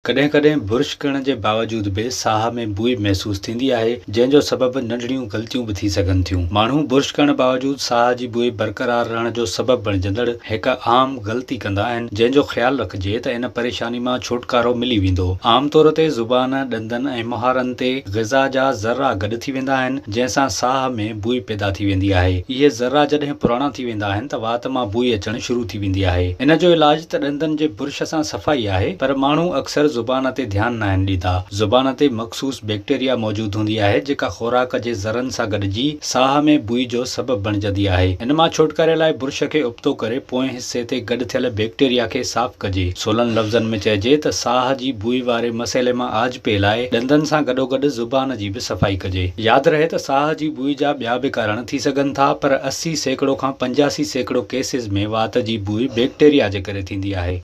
ڪڏهن ڪڏهن برش ڪرڻ جي باوجود به ساهه ۾ بوء محسوس ٿيندي آهي، جنهن جو سبب ننڍڙيون غلطيون به ٿي سگهن ٿيون. ماڻهو برش ڪرڻ باوجود ساهه جي بوء برقرار رهڻ جو سبب بڻجندڙ هڪ عام غلطي ڪندا آهن، جنهن جو خيال رکجي ته ان پريشاني مان ڇوٽڪارو ملي ويندو. عام طور تي زبان، ڏندن ۽ مهارن تي غذا جا ذرا گڏ ٿي ويندا آهن، جنهن سان ساهه ۾ بوء پيدا ٿي ويندي آهي. اهي ذرا جڏهن پراڻا ٿي ويندا آهن ته وات مان بوء اچڻ شروع ٿي ويندي آهي. ان جو علاج ته ڏندن جي برش سان صفائي آهي پر ماڻهو اڪثر زبان تي ڌيان ناهن ڏيندا. زبان تي مخصوص بيڪٽيريا موجود هوندي آهي جيڪا خوراڪ جي ذرن سان گڏجي ساهه ۾ بوء جو سبب بڻجندي آهي. ان مان ڇوٽڪاري لاء برش کي ابتو ڪري پوئين حصي تي گڏ ٿيل بيڪٽيريا کي صاف ڪجي. سولن لفظن ۾ چئجي ته ساهه جي بوء واري مسئلي مان آجپي لاء ڏندن سان گڏوگڏ زبان جي به صفائي ڪجي. ياد رهي ته ساهه جي بوء جا ٻيا به ڪارڻ ٿي سگهن ٿا پر 80% کان 85% ڪيسز ۾ وات جي بوء بيڪٽيريا جي ڪري ٿيندي آهي.